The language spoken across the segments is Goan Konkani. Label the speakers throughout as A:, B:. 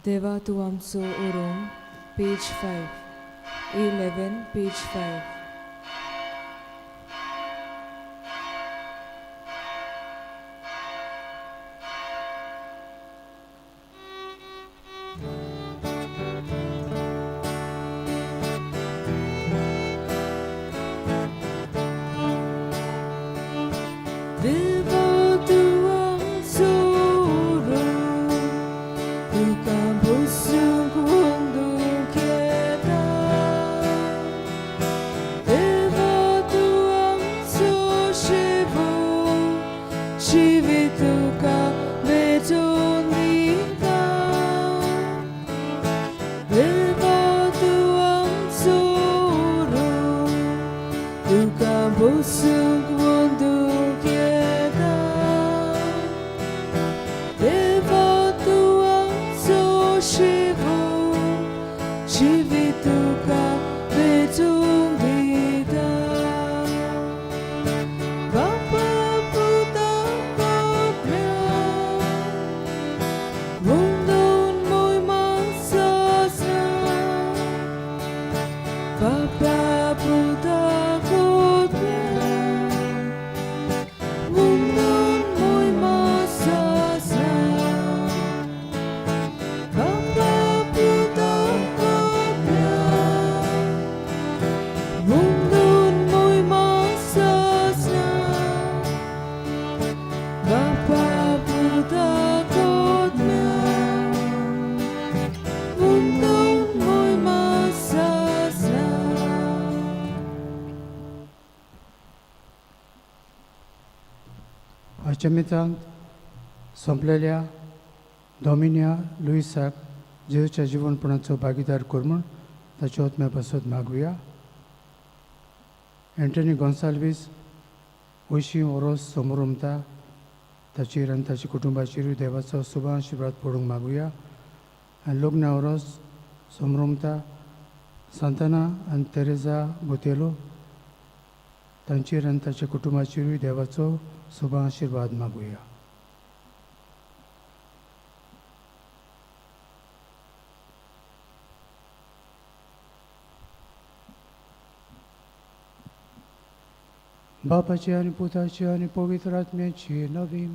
A: देवा तूं आमचो ओरोम, पेज 5. A11, page 5. देवा तूं आमचो ओरोम, तुका बसूंक वंदूंक येता. देवा तूं आमचो शेवट, जिवीत तुका भेटोवन दिता. देवा तूं आमचो ओरोम, तुका बसूंक वंदूंक येता. देवा तूं आमचो शेवट, जिवीत तुका भेटोवन दिता. बापा पुता आत्म्या, वंदून मोयमा सासना. बापा पुता आत्म्या, वंदून मोयमा सासना. बापा पुता आत्म्या, वंदून मोयमा सासना. बापा पुता आत्म्या, वंदून मोयमा सासना.
B: अचमितांत सोंपलेल्या डॉमिनिया लुईसाक जेजूच्या जिवनपणाचो भागीदार कर म्हूण ताच्या आत्म्या पासत मागुया. एंटनी गोन्साल्वीस वयशीं ओरोस समोर उमता, ताचेर आनी ताच्या कुटुंबाचेरूय देवाचो शुभ आशिर्वाद पडूंक मागुया. आनी लग्न ओरोस समोर उमता, सांताना आनी तेरेजा बोतेलो, तांचेर आनी ताच्या कुटुंबाचेरूय देवाचो शुभ आशिर्वाद मागुया. बापाचे आनी पुताचे आनी पवित्र आत्म्याचे नवीन.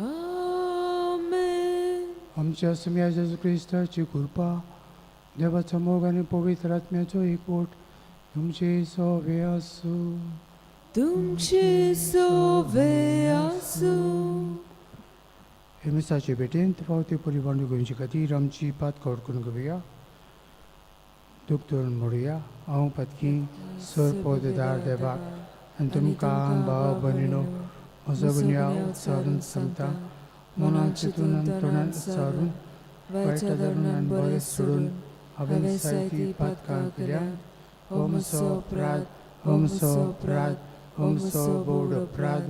A: आमेन.
B: आमच्या सुम्या जेजू क्रिस्ताची कृपा, देवाचो मोग आनी पवित्र आत्म्याचो एकवट तुमचे सोवे आसूं.
A: तुमचे सोवे आसूं.
B: हे मिसाचे भेटेंत फावती पुरी बांडू घेवचे खातीर आमची पात कट करून घेवया. दूख धरून म्हणुया, हांव पातकी सर पौदेदार देवाक आनी तुमकां भाव भयणीनो म्हजो गुन्यांव उच्चारून सांगता. मनान चिंतून आनी तोंडान उच्चारून, वायट धरून आनी बरें सोडून हांवें जायतीं पातकां केल्यांत. हो म्हजो अपराध, हो म्हजो अपराध, हो म्हजो व्हड अपराध.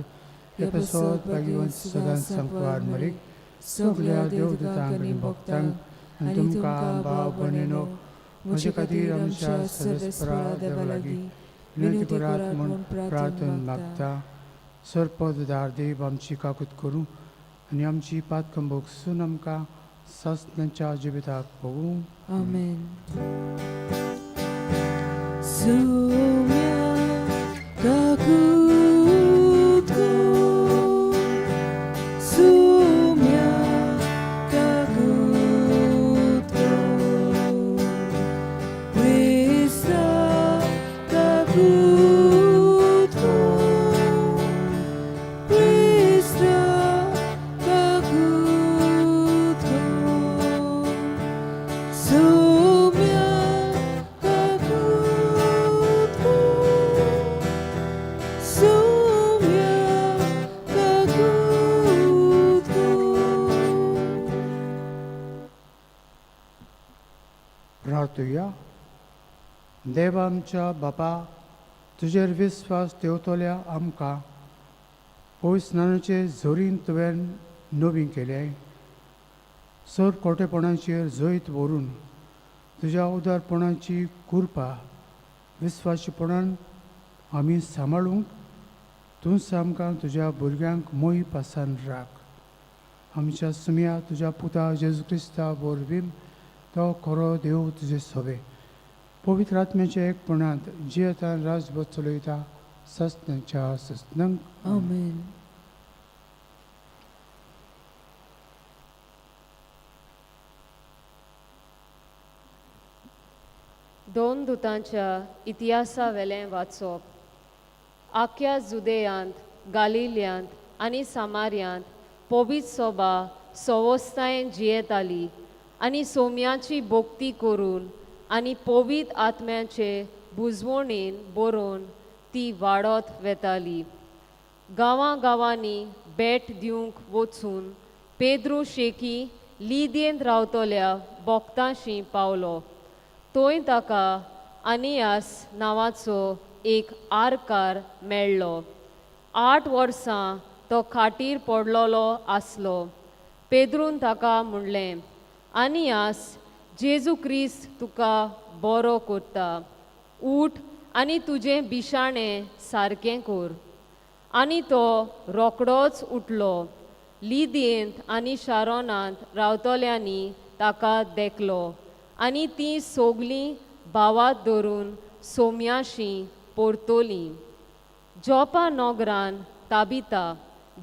B: हे पासत भाग्यवंत सदांच सांकवार मरीक, सगल्या देवदूतांक आनी भक्तांक आनी तुमकां भाव भयणीनो म्हजे खातीर आमच्या सर्वेस्परा देवा लागीं विनंती करात म्हूण प्रार्थना मागता. सरपददार देव आमची काकूत करूं आनी आमची पातकां भोगसून आमकां सासणाच्या जिविताक पळोवं.
A: आमेन. सुम्या काकूत कर, सुम्या काकूत कर, क्रिस्ता काकूत कर, क्रिस्ता काकूत कर, सुम्या काकूत कर, सुम्या काकूत कर.
B: प्रार्थुया. देवा आमच्या बापा, तुजेर विस्वास ठेवतल्या आमकां पयस स्नानाचे झरीन तुवें नवीन केलें. सर खोटेपणाचेर जैत व्हरून तुज्या उदारपणाची कृपा विस्वासीपणान आमी सांबाळूंक तूंच आमकां तुज्या भुरग्यांक मोय पासान राख. आमच्या सुमया तुज्या पुता जेजू क्रिस्ता वरवीं तो खरो देव तुजे सोबे पवित्र आत्म्याच्या एकपणांत जियेतान राजभर चलयता सस्नाच्या सस्नंक.
A: आमेन.
C: दोन दुतांच्या इतिहासा वेलें वाचप. आख्या जुदेयांत, गालिल्यांत आनी सामार्यांत पवित्र सोबा सवस्तायेन जियेताली आनी सोम्याची भक्ती करून आनी पवित्र आत्म्याचे बुजवणेन बरोवन ती वाडत वेताली. गांवां गांवांनी भेट दिवंक वचून पेद्रू शेकी लिदेंत रावतल्या बोगतांशी पावलो. थंय ताका अनियास नांवाचो एक आरकार मेळ्ळो. 8 वर्सां तो खाटीर पडलेलो आसलो. पेद्रून ताका म्हणलें, अनियास, जेजू क्रिस्त तुका बरो करता, उठ आनी तुजें बिशाणें सारकें कर. आनी तो रोकडोच उठलो. लिदयेंत आनी शारोनांत रावतल्यांनी ताका देखलो आनी तीं सोगलीं भावात धरून सोम्याशी परतलीं. जोपा नगरान ताबिता,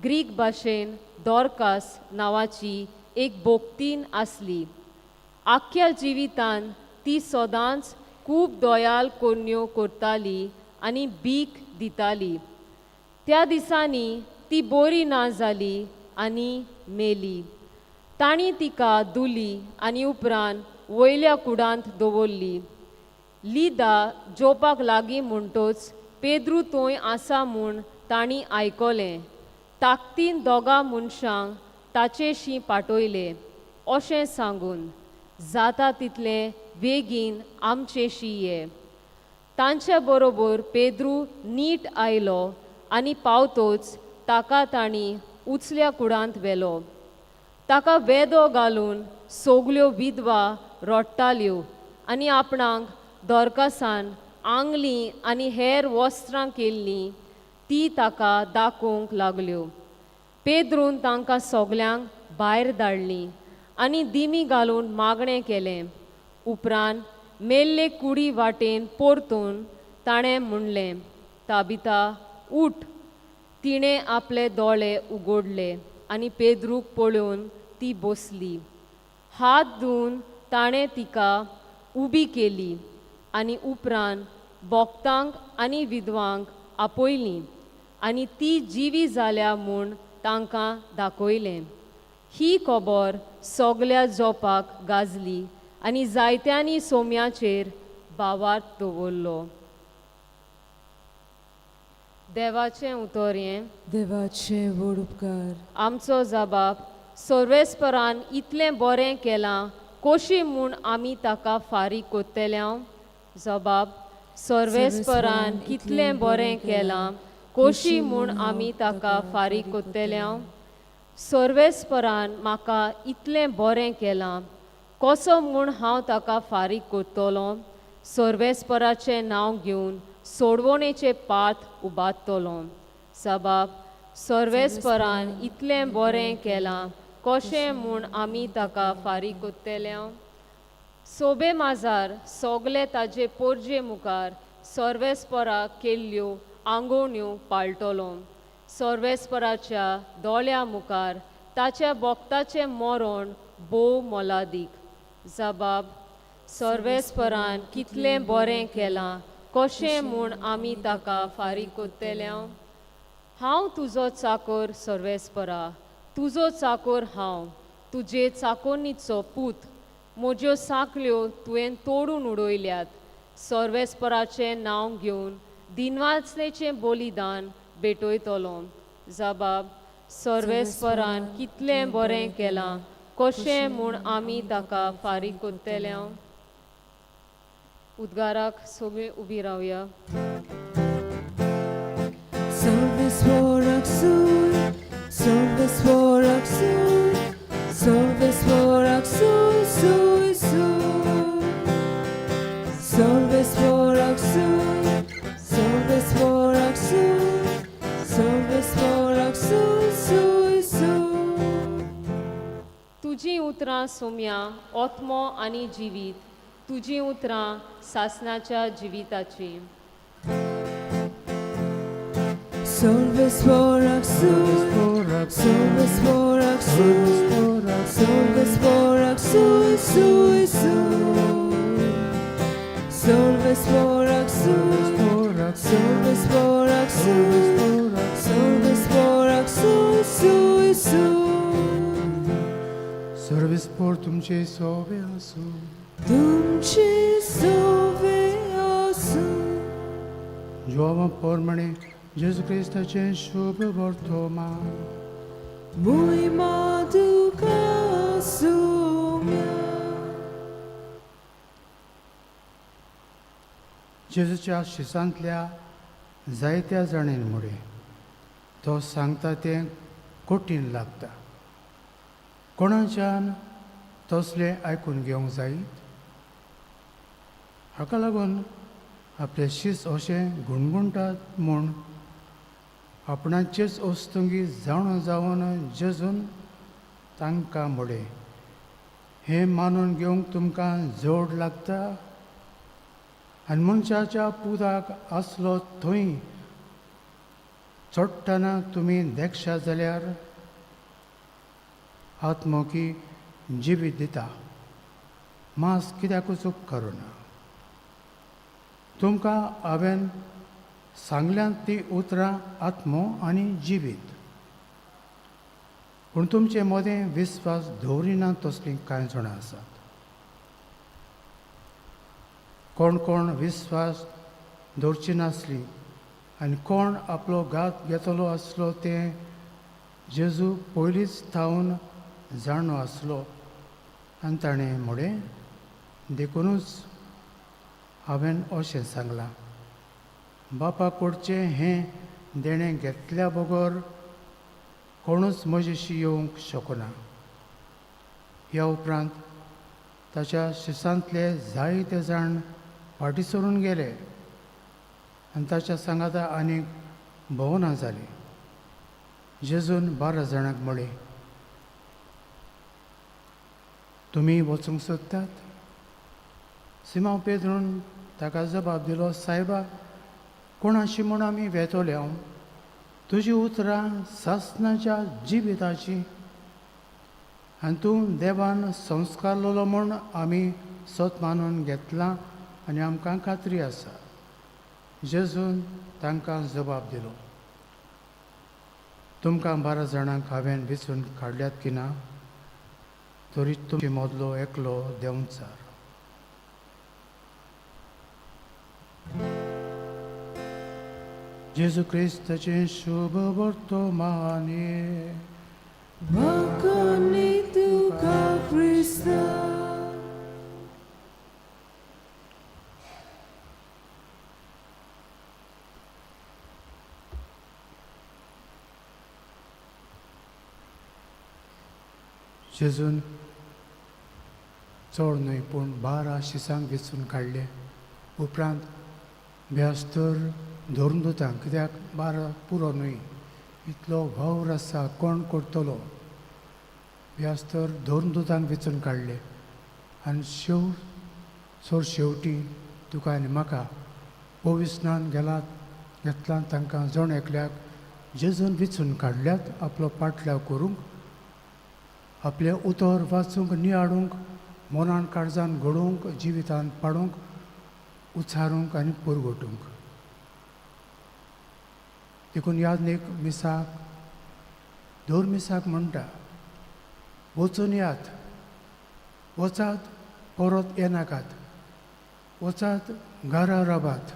C: ग्रीक भाशेन दोरकास नांवाची एक भोक्तीन आसली. आख्ख्या जिवितान ती सदांच खूब दयाल करण्यो करताली आनी भीक दिताली. त्या दिसांनी ती बरी ना जाली आनी मेली. तांणी तिका धुली आनी उपरांत वयल्या कुडांत दवरली. लिदा जोपाक लागीं म्हणटच पेद्रू थंय आसा म्हूण तांणी आयकलें. ताकतीन दोगां मनशांक ताचेशी पाटयले अशें सांगून, जाता तितलें बेगीन आमचेशी ये. तांचे बरोबर पेद्रू नीट आयलो आनी पावतोच ताका तांणी उचल्या कुडांत व्हेलो. ताका वेदो घालून सगल्यो विधवा रडटाल्यो आनी आपणाक दोरकासान आंगली आनी हेर वस्त्रां केल्लीं ती ताका दाखोवंक लागल्यो. पेद्रून तांकां सगल्यांक भायर धाडलीं आनी दिमी घालून मागणें केलें. उपरांत मेल्ले कुडी वाटेन परतून ताणें म्हणलें, ताबिता, उठ. तिणें आपले दोळे उगडले आनी पेद्रूक पळोवन ती बसली. हात धुवन ताणें तिका उबी केली आनी उपरांत भक्तांक आनी विधवांक आपयलीं आनी ती जिवी जाल्या म्हूण तांकां दाखयलें. ही खबर सगल्या जोपाक गाजली आनी जायत्यांनी सोम्याचेर भावार्थ दवरलो. देवाचें उतर हें.
A: देवाचे व्हड उपकार.
C: आमचो जबाब सर्वेस्परान इतलें बरें केलां कशी म्हूण आमी ताका फारीक कोत्तल्या? जबाब, सर्वेस्परान कितलें बरें केलां कशी म्हूण आमी ताका फारीक कोत्तल्या? सर्वेस्परान म्हाका इतलें बरें केलां कसो म्हूण हांव ताका फारीक करतलो? सर्वेस्पराचें नांव घेवन सोडवणेचें पात उबारतलो. जबाब, सर्वेस्परान इतलें बरें केलां कशें म्हूण आमी ताका फारीक कोत्तल्या? सोबे माजार सगले ताजे पोरजे मुखार सर्वेस्पराक केल्ल्यो आंगोवण्यो पाळटलो. सर्वेस्पराच्या दोळ्या मुखार ताच्या भक्ताचें मरण भोव मोलादीक. जबाब, सर्वेस्परान कितलें बरें केलां कशें म्हूण आमी ताका फारीक कोत्तल्या? हांव तुजो चाकोर सर्वेस्परा, तुजो चाकोर हांव, तुजे चाकोन्नीचो पूत. म्हज्यो सांकळ्यो तुवें तोडून उडयल्यात. सर्वेस्पराचें नांव घेवन दिनवासलेचें बलिदान भेटयतलो. जबाब, सर्वेस्परान कितलें बरें केलां कशें म्हूण आमी ताका फारीक कोत्तल्या? उद्गाराक सगळीं उबी रावया.
A: सर्वेस्वराक सूय, सर्वेस्वराक सूय, सर्वेस्वराक सूय, सूय, सूय. सर्वेस्वराक सूय, सर्वेस्वराक सूय, सर्वेस्वराक सूय, सूय, सूय.
C: तुजीं उतरां सोम्या आत्मो आनी जिवीत, तुजीं उतरां सासणाच्या जिविताचीं.
A: Solves sporak sui, solves sporak sui, solves sporak sui, sui, sui. Solves sporak sui, solves sporak sui, solves sporak sui, sui, sui.
B: Service पोर तुमचे सोवे आसूं.
A: तुमचे सोवे आसूं.
B: जोवा पोरमणे जेजू क्रिस्ताचें शुभ वर्तमान.
A: Muy तुका सोम्या.
B: जेजूच्या शिसांतल्या जायत्या जाणीं मुळे तो सांगता तें कठीण लागता. कोणाच्यान तसलें आयकून घेवंक जायत? हाका लागून आपले शीस अशें गुणगुणटात म्हूण आपणाचेच वस्तुंगी जाणो जावन जेजून तांकां म्हळें, हें मानून घेवंक तुमकां जोड लागता? आनी मनशाच्या पुताक आसलो थंय चडटना तुमी देखशात जाल्यार आत्मोकी जिवीत दिता, मांस कित्याकूच उपकरना. तुमकां हांवें सांगल्यांत ती उतरां आत्मो आनी जिवीत. पूण तुमचे मदें विस्वास दवरिना तसलीं कांय जाणां आसात. कोण कोण विस्वास दवरची नासली आनी कोण आपलो घात घेतलो आसलो तें जेजू पयलींच थावन जाणो आसलो. आनी ताणें म्हळें, देखुनूच हांवें अशें सांगलां, बापा कडचें हें देणें घेतल्या बगर कोणूच म्हजेशी येवंक शकना. ह्या उपरांत ताच्या शिसांतले जायते जाण फाटीं सरून गेले आनी ताच्या सांगाता आनीक भोवना जाले. जेजून 12 जाणांक म्हळें, तुमी वचूंक सोदतात? सिमांव पेद्रून ताका जबाब दिलो, सायबा, कोणाशी म्हूण आमी वेतले हांव? तुजी उतरां सासणाच्या जिविताची आनी तूं देवान संस्कारलेलो म्हूण आमी सत मानून घेतलां आनी आमकां खात्री आसा. जेजून तांकां जबाब दिलो, तुमकां 12 जाणांक हांवें वेंचून काडल्यात की ना, तरी तुमचे मदलो एकलो देंवचार. जेजू क्रिस्ताचें शुभ वर्तमान.
A: वाखाणी तुका क्रिस्ता.
B: जेजून चड न्हय पूण 12 शिसांक वेंचून काडले. उपरांत ब्यास्तर धरून दिता, कित्याक 12 पुरो न्हय, इतलो वावर आसा, कोण करतलो? ब्यास्तर धरून दुतांक वेंचून काडले आनी सोर शेवटी तुका आनी म्हाका पविस्नान गेलात घेतला तांकां जण एकल्याक जेजून वेंचून काडल्यात आपलो पाटलाव करूंक, आपलें उतर वाचूंक, नियाळूंक, मनान काळजान घडोवंक, जिवितान पाडूंक, उच्चारूंक आनी पुरगोटूंक. देखून याज्ञीक मिसाक दर मिसाक म्हणटा, वचून यात, वचात परत येनाकात, वचात घरा राबात,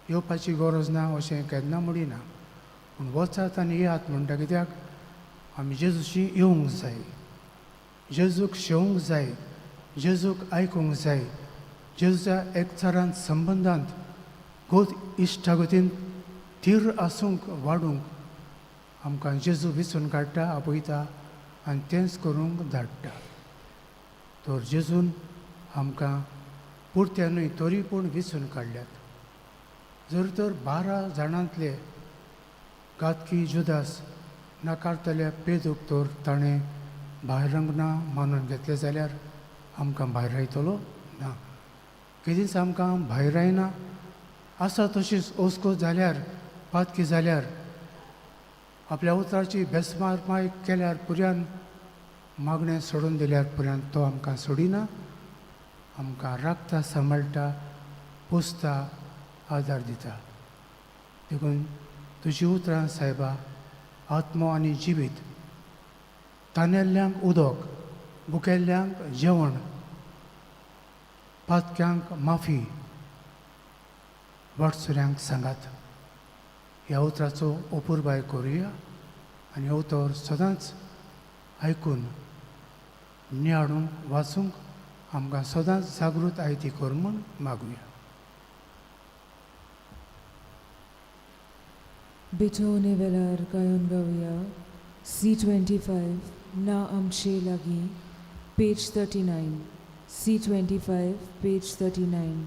B: येवपाची गरज ना अशें केन्ना म्हणिना, पूण वचात आनी येयात म्हणटा. कित्याक आमी जेजूशी येवंक जाय, जेजूक शेवंक जाय, जेजूक आयकूंक जाय, जेजूच्या एकचारांत संबंदांत गोत इश्टागतीन थीर आसूंक वाडूंक आमकां जेजू वेंचून काडटा, आपयता आनी तेंच करूंक धाडटा. तर जेजून आमकां पुरत्या न्हय तरी पूण वेंचून काडल्यात. जर तर 12 जाणांतले घातकी जुदास नाकारतल्या पेदूक तर ताणें भायर ना मानून घेतलें जाल्यार आमकां भायर रायतलो ना. केदींच आमकां भायर रायना आसा तशीच ओसको जाल्यार पातकी जाल्यार आपल्या उतराची बेसमारमाय केल्यार पुर्यान मागणें सोडून दिल्यार पुर्यान तो आमकां सोडिना, आमकां राखता, सांबाळटा, पोसता, आदार दिता. देखून तुजी उतरां सायबा आत्मो आनी जिवीत, तानेल्ल्यांक उदक, भुकेल्ल्यांक जेवण, पातक्यांक माफी, वाटसुऱ्यांक सांगात. ह्या उतराचो अपुरबाय करुया आनी हें उतर सदांच आयकून नियाळूंक वाचूंक आमकां सदांच जागृत आयती कर म्हूण मागुया.
A: बिठोने वेलार गायोन गावया C25 ना आमचे लागीं page 39 C25 page 39.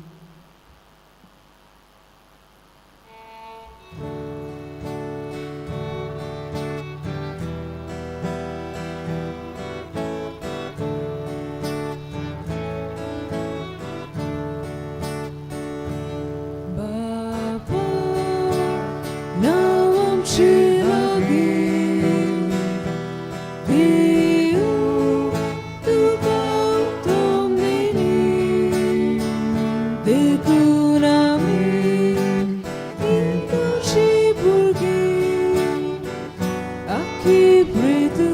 A: बापा नाव आमचे लागीं देव तुका उत्तम देखून आमी तुजी भुरगीं आखी प्रेतू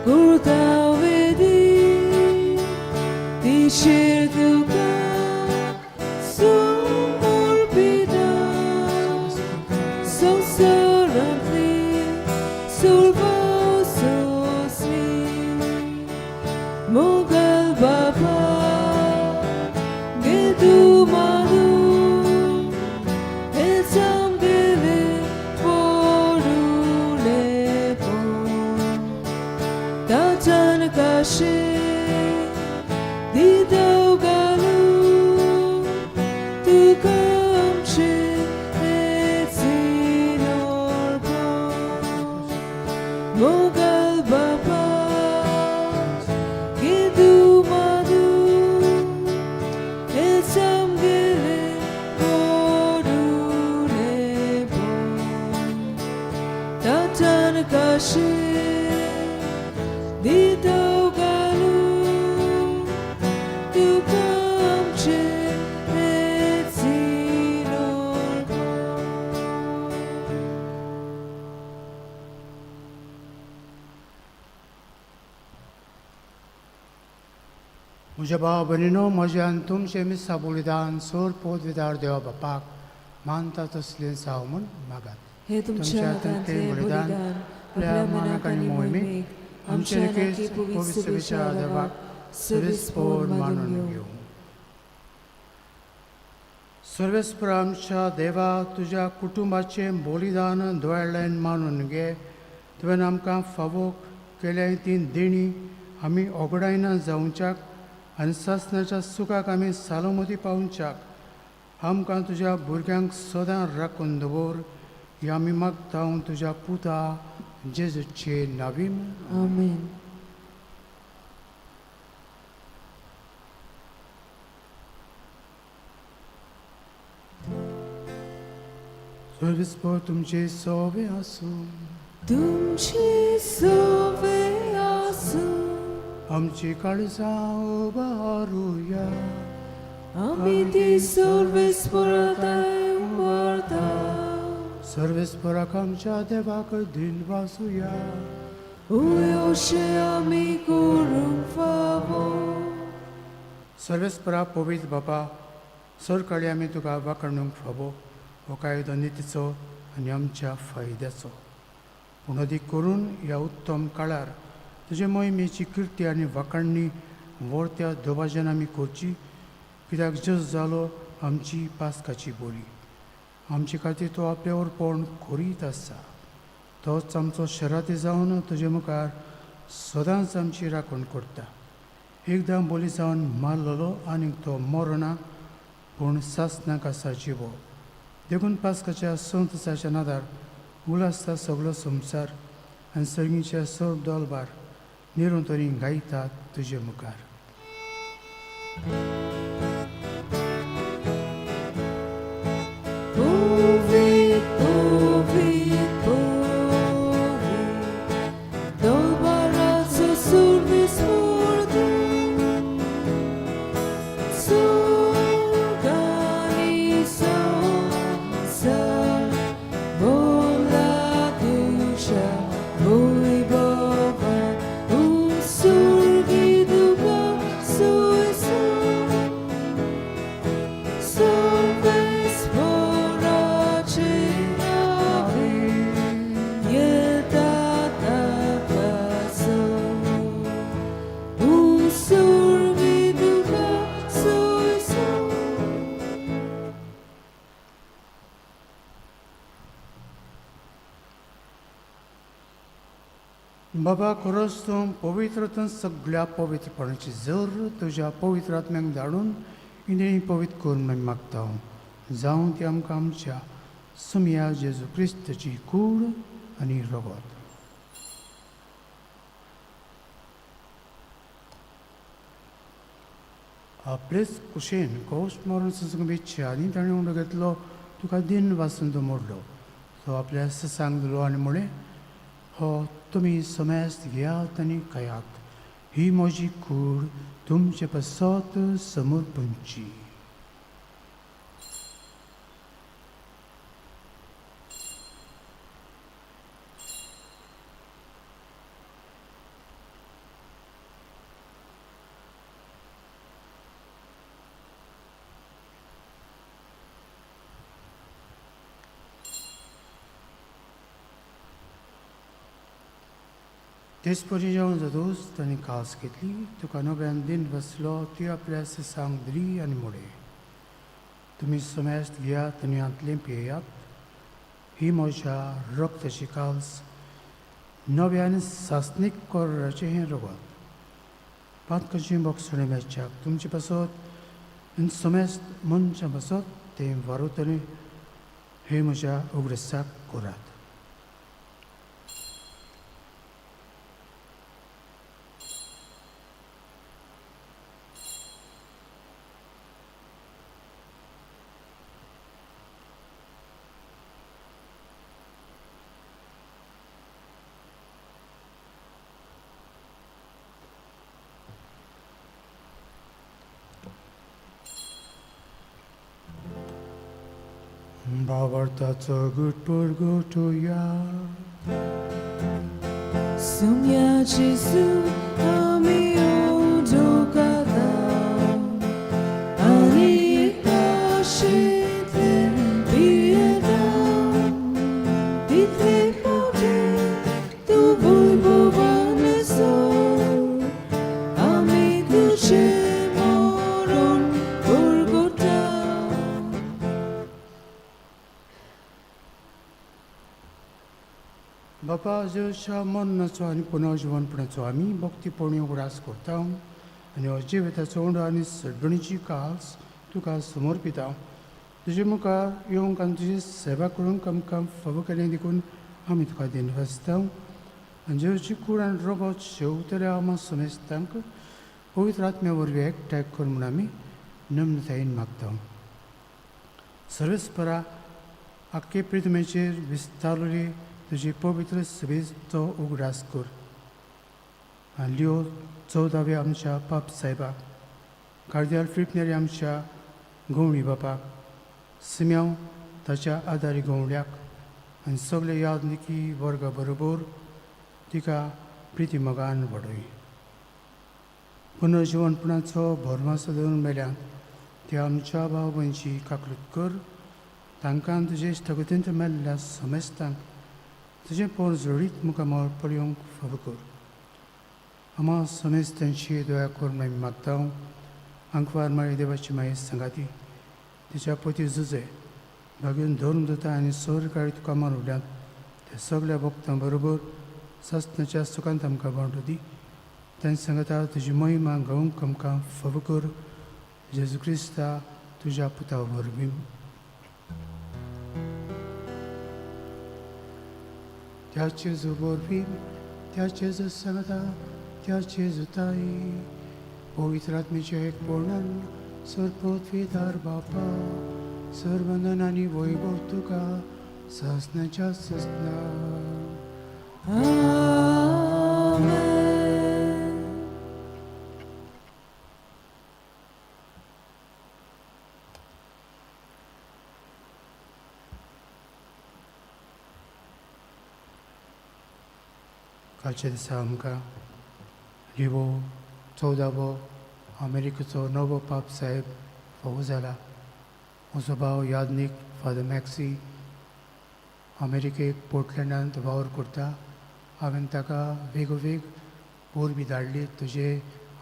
A: करता वेदी तिचेर तुका समर्पिता संवसारांतली सर्वस्वी मोगल बाबा घे तूं मानून हें आमगेलें पोरुणेपण ताच्यान काशे दिताव घालून तुका आमचें हें अर्पण मोगल बाबा घे तूं मानून हें आमगेलें पोरुणेपण ताच्यान काशे दिताव घालून तुका आमचें हें अर्पण.
B: म्हज्या भाव भयणीनो, म्हज्या आनी तुमचें मिसा बलिदान सोर पोदविदार देवा बापाक मानता तसलें जावं म्हूण मागात.
A: हे तुमच्या हातांतलें बलिदान आपल्या मनाक आनी मोहिमेक आमच्या नाकी पवित्र सभेच्या देवाक सवेस्पोर मानून घेवं.
B: सर्वेस्पर आमच्या देवा, तुज्या कुटुंबाचें बलिदान दोळ्यान मानून घे. तुवें आमकां फावो केल्या ती देणी आमी ओगडायना जावच्याक आनी सासणाच्या सुखाक आमी सालोमती पावच्याक आमकां तुज्या भुरग्यांक सदां राखून दवर. ही आमी मागता तुज्या पुता जेजूचे नावीम.
A: आमेन.
B: सर्वेस्पर तुमचे सोवे आसूं.
A: तुमचे सोवे आसूं.
B: आमची काळजां उबारुया.
A: आमी ती सर्वेस्पराताय उबारता.
B: सर्वेस्पराक आमच्या देवाक दिन वासूया.
A: अशें आमी करूंक फावो.
B: सर्वेस्परा पवित्र बापा, सरकाळी आमी तुका वाखणूंक फावो. हो कायदो नितीचो आनी आमच्या फायद्याचो, पूण अदीक करून ह्या उत्तम काळार तुजे मोहिमेची किर्ती आनी वाखाणणी व्हरत्या दबाज्यान आमी करची, कित्याक जस जालो आमची पास्काची बोली. आमचे खातीर तो आपल्या अर्पण करीत आसा. तोच आमचो शराती जावन तुजे मुखार सदांच आमची राखण करता. एकदां बोली जावन मारलेलो आनीक तो मरना, पूण सासणाक आसा जिवो. देखून पास्काच्या संतसाच्या नादार उलासता सगलो संवसार. आनी सर्गीच्या सर्व दोलबार निरंतरी गायतात तुजे मुखार.
D: Povit, povit, povit, dolbaraço survis fordu, surgani sa bola dusha voibova, usurgi duga suisa. Solves poracinavi, yeltatakaso. Usurvi duha suiso.
B: बाबा खरोच तूं पवित्रतून सगळ्या पवित्रपणाची जर तुज्या पवित्र आत्म्याक धाडून इंद्रिय पवित्र करून आमी मागता, जावं ती आमकां आमच्या सुमया जेजू क्रिस्ताची कूड आनी रगत. आपलेच कुशेन कोश मारून संसंग आनी ताणें उंडो घेतलो, तुका दिन वासून तो मोडलो, तो आपल्या ससांक दिलो आनी म्हळें, हो तुमी समेस्त घेयात आनी खायात, ही म्हजी कूड तुमचे पासत समर्पणची. तेच परी जेवण जातूच ताणें कास घेतली, तुका नव्यान दिन बसलो, ती आपल्या ससांक दिली आनी म्हळें, तुमी समेस्त घेयात आनी हांतलें पियेयात, ही म्हज्या रक्ताची काल्स, नव्यान सासणीक कोराचें हें रगत, पातकाची बोगसणें मेळच्याक तुमचे पासत आनी समेस्त मनशां पासत तें वारवतलें, हें म्हज्या उगडासाक करात. भावार्थाचो गुटपुरगुटुया.
D: Sumya Jesu ami odokata, ani ashite pieta, title pote tu voibovaneso, ami tuche moron gorgota.
B: बापा जेजूच्या मरणाचो आनी पुनर्जिवनपणाचो आमी भक्तीपणी उगडास करता आनी हो जिविताचो उंडो आनी सडबणीची काल्स तुका समर्पिता. तुजे मुखार येवंक आनी तुजी सेवा करूंक आमकां फावो केलें देखून आमी तुका दिनवासता. आनी जेजूची कूड आनी रगत शेवतल्या आमा समेस्तांक पवित्र आत्म्या वरवीं एकठांय कर म्हूण आमी नम्रतायेन मागता. सर्वेस्परा आख्खे पृथ्वीचेर विस्तारली तुजी पवित्र सभेचो उगडास कर. आनी लियो 14व्या आमच्या पाप साहेबाक, कार्दियाल फिल्पनेरी आमच्या गवळी बापाक, सिम्यांव ताच्या आदारी गवळ्याक आनी सगळे यादनिकी वर्गा बरोबर तिका प्रिती मोगान वाडय. पुनर्जिवनपणाचो भरमासो धरून मेल्यान त्या आमच्या भाव भयणची काकलूत कर, तांकां तुजे इश्टागतींत मेल्ल्या समेस्तांक तुजें पोर जोडीत मुखामळ पळोवंक फावो कर. आमा समेस्तांची दया कर म्हूण आमी मागता. आंकवार मारी देवाची माये सांगाती तिच्या पती जुजे भागून धरून दिता आनी सोर काळी तुका मारुल्यांत त्या सगळ्या भक्तां बरोबर सासणाच्या सुखांत आमकां वांटो दी. तांचे सांगता तुजी महिमा गावंक आमकां फावो कर, जेजू क्रिस्ता तुज्या पुता वरवीं. त्या जेजू बोरवी, त्या जेजू सांगता, त्या जेजू ताई, पवित्र आत्म्याचे एक पूर्णन, सर पृथ्वीदार बापा, सर्वंदन आनी वैभव तुका ससनाच्या ससना.
D: आमेन.
B: कालच्या दिसा आमकां लिवो 14वो अमेरिकेचो नवो पाप साहेब फावो जाला. म्हजो भाव याज्ञीक फादर मॅक्सी अमेरिकेक पोर्टलँडांत वावर करता. हांवें ताका वेगोवेग पोरबी धाडली, तुजे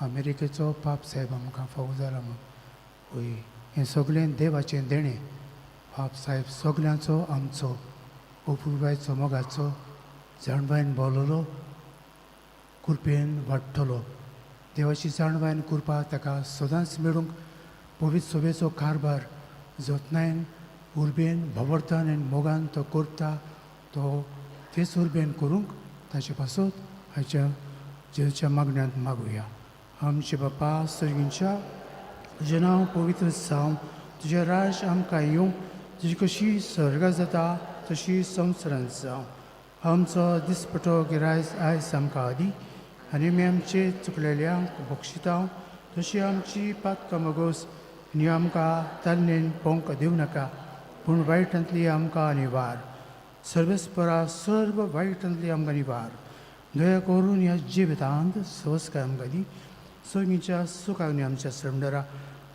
B: अमेरिकेचो पाप साहेब आमकां फावो जाला म्हूण. हय, हें सगळें देवाचें देणें. पाप साहेब सगल्यांचो आमचो अपुरबायचो मोगाचो जाणवायन बोललो, कृपेन वाडटलो. देवाची जाणवायन कृपा ताका सदांच मेळूंक पवित्र सभेचो कारभार जतनायन उर्बेन भवर्तान आनी मोगान तो करता, तो तेच उर्बेन करूंक ताचे पासत हाच्या जेजूच्या मागण्यांत मागुया. आमचे बापा सर्गींच्या, तुजें नांव पवित्र जावं, तुजें राज आमकां येवं, तुजी कशी स्वर्गा जाता तशी संवसारांत जावं. आमचो दिसपटो गिरायस आयज आमकां दी, आनी आमी आमचे चुकलेल्यांक बक्षिता तशी आमची पातकां मगोस, आनी आमकां तान्नेन पोंक दिवं नाका, पूण वायटांतली आमकां निवार. सर्वेस्परा सर्व वायटांतली आमकां निवार. दया करून ह्या जिवितांत सवस्काय आमकां दी, सगळींच्या सुखाक आनी आमच्या श्रमदारा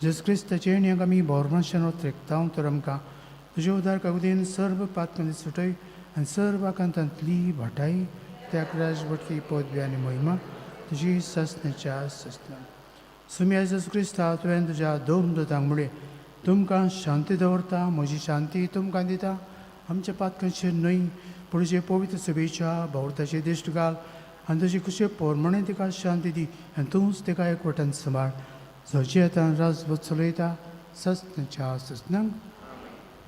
B: जेजू क्रिस्ताचें ह्यांक आमी बोरमाशान त्रेकता तर आमकां तुजे उदार कागदीन सर्व पातकांनी सुटय आनी सर्व आकांतांतली भटाय त्या राजवटकी पदवी आनी महिमा तुजी ससनेच्या ससना. सुम्या जेजू क्रिस्ता, तुवें तुज्या दोन दुतांक म्हणलें, तुमकां शांती दवरता, म्हजी शांती तुमकां दिता. आमच्या पातकांचेर न्हय पूण तुजे पवित्र सभेच्या भावर्थाचेर दिश्ट घाल आनी तुजे कुशे पोरमणे तिका शांती दी आनी तूंच तिका एकवटान सांबाळ, जो जियेतान राजवट चलयता ससनाच्या ससनांक.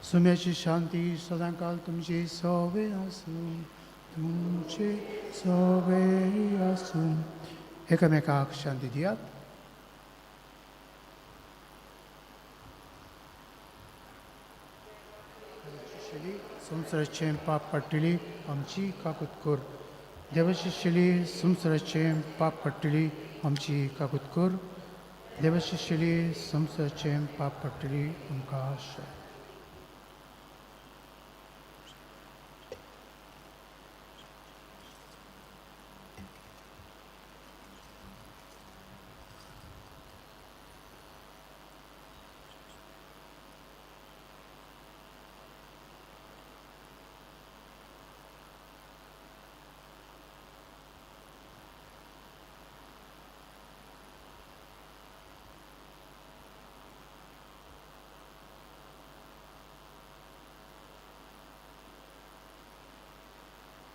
B: सुम्याची शांती सदांकाल तुमची सोवे आसूं, तुमचे सोवे आसूं. एकामेकाक शांती दियात. संवसाराचें पाप काडटली आमची काकूत कर. देवाची शेली संवसाराचें पाप काडटली आमची काकूत कर. देवाची शेली संवसाराचें पाप काडटली आमकां आशा.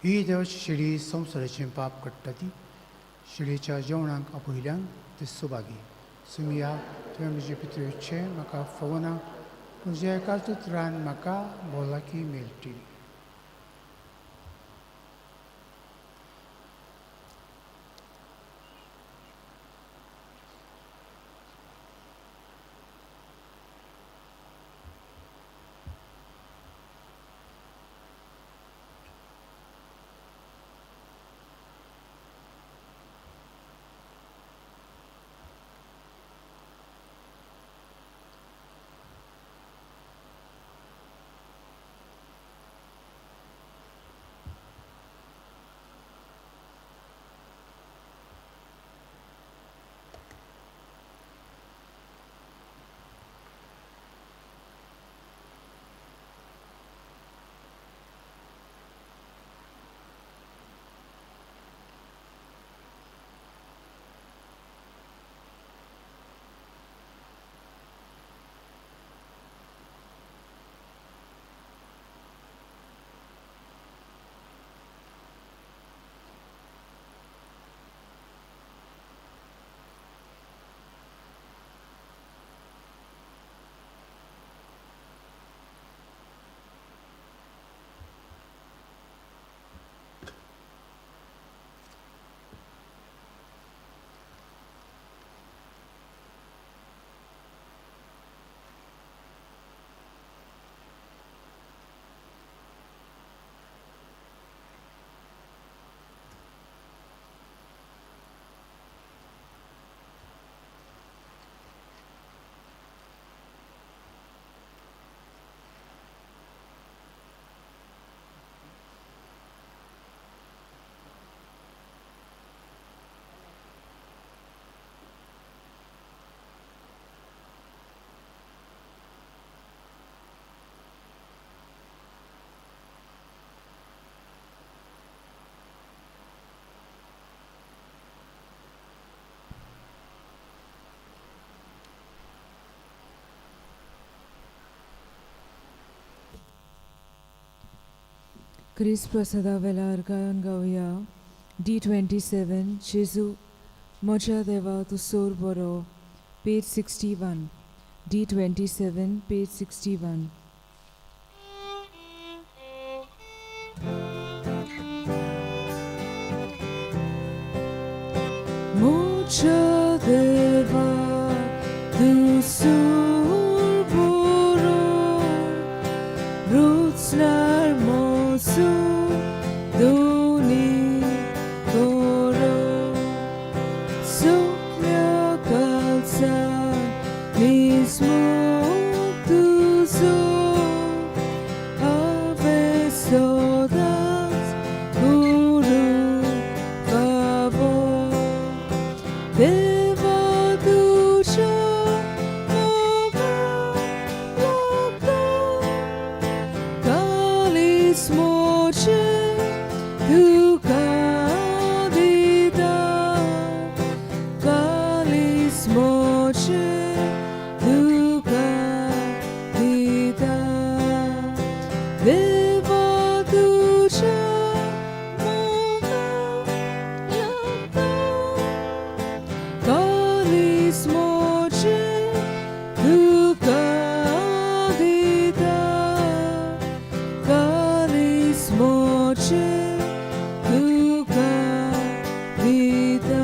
B: ही देवाची शेळी संवसाराचें पाप काडटा ती शेळीच्या जेवणाक आपयल्यान ते सुभागी. सुमिया, तुवें म्हजे पितृचे म्हाका फवना, तुज्या एकाच उतरान म्हाका भलायकी मेळटली.
D: क्रिस्त प्रसादा वेलार गायन गावया डी 27 जेजू म्हज्या देवा तूं सोर बरो पेज 61 डी 27 पेज 61. म्हज्या देवा तूं सोर बरो रुचणार मोसू दोनी करो सुकल्या कालसा निस्मूक तुजो हांवें सदांच करूंक फावो देवा तुज्या मोगाक लागता कालीस मोचे तुका दिता कालीस मोचे तुका दिता देवा तुज्या मोगाक लागता कालीस मोचे तुका दिता कालीस मोचे तुका दिता.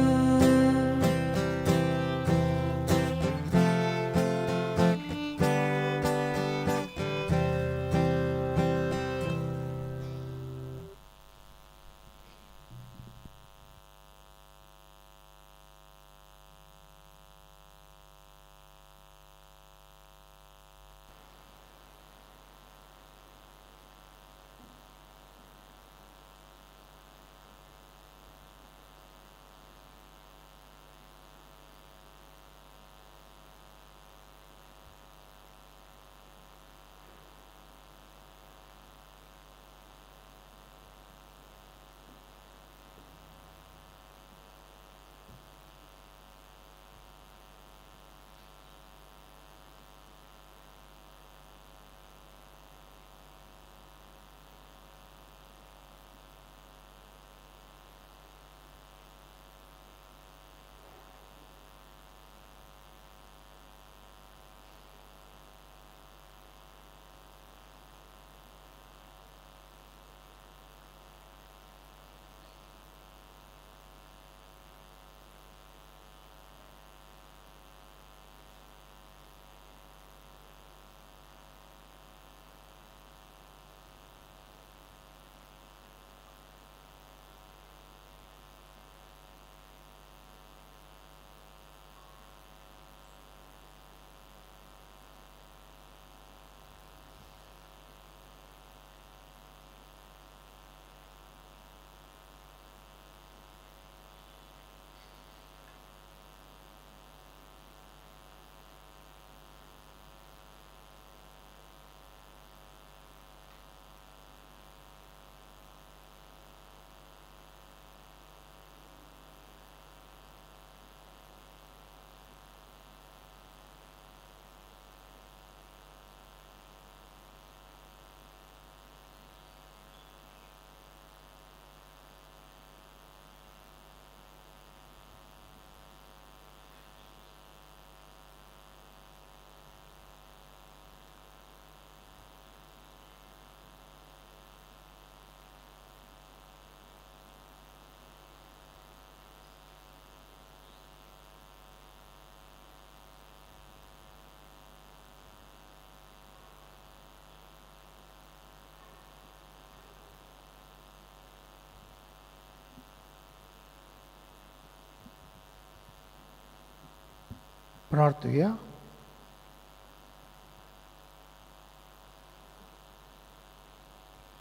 B: प्रार्थुया.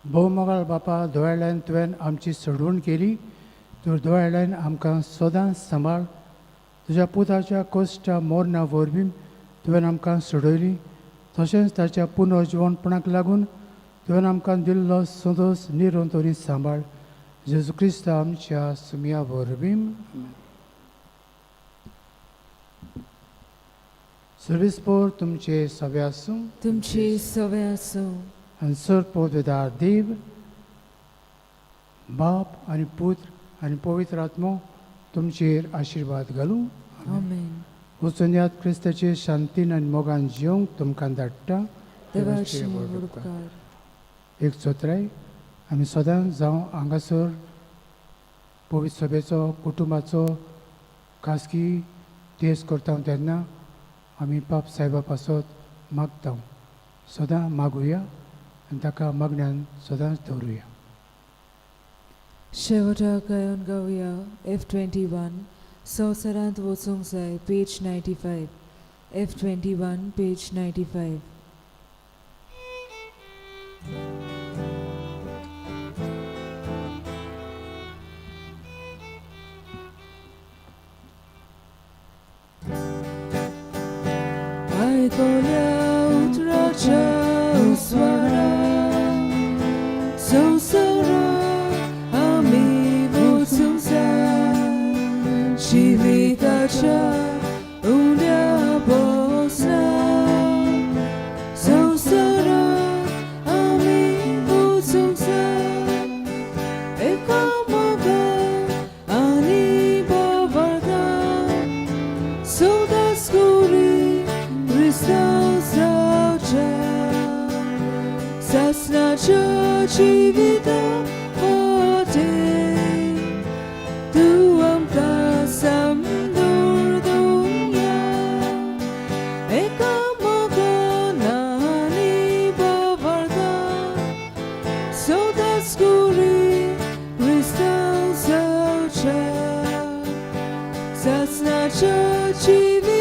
B: भोवमोगाळ बापा, दोळ्यान तुवें आमची सोडवण केली, तर दोळ्यान आमकां सदांच सांबाळ. तुज्या पुताच्या कोश्टा मोरना वरवीं तुवें आमकां सोडयली, तशेंच ताच्या पुनर्जिवनपणाक लागून तुवें आमकां दिल्लो संतोश निरंतरी सांबाळ. जेजू क्रिस्त आमच्या सुमया वरवीं. सर्वीस पोर तुमचे सगळे आसूं.
D: तुमचे सवे आसूं.
B: आनी सर पोर देव बाप आनी पुत्र आनी पवित्र आत्मो तुमचेर आशिर्वाद घालूं.
D: आमेन.
B: वचून यात, क्रिस्ताचे शांतीन आनी मोगान जिवंक तुमकां धाडटा.
D: देवाचे
B: देवाचे व्हड
D: व्हड
B: उपकार.
D: उपकार.
B: एक चोत्राय आमी सदांच जावं हांगासर पवित्र सभेचो, कुटुंबाचो, खासगी तेज करता तेन्ना आमी पाप सायबा पासत मागता. सदां मागुया आनी ताका मागण्यान सदांच दवरुया.
D: शेवटाक गायन गावया F 21, संवसारांत वचूंक जाय, page 95. F 21, page 95. आयकल्या उतराच्या स्वरा, संवसारांत आमी वचूंक जाय, जिविताच्या उण्या बसना. संवसारांत आमी वचूंक जाय, एका मोगान आनी भावार्थान, सदांच कुरी क्रिस्तांव जावच्या, सासणाच्या जिविता वाटेर. तूं आमकां समदूर दुनिया, एका मोगान आनी भावार्थान, सदांच कुरी क्रिस्तांव जावच्या, सासणाच्या जिविता.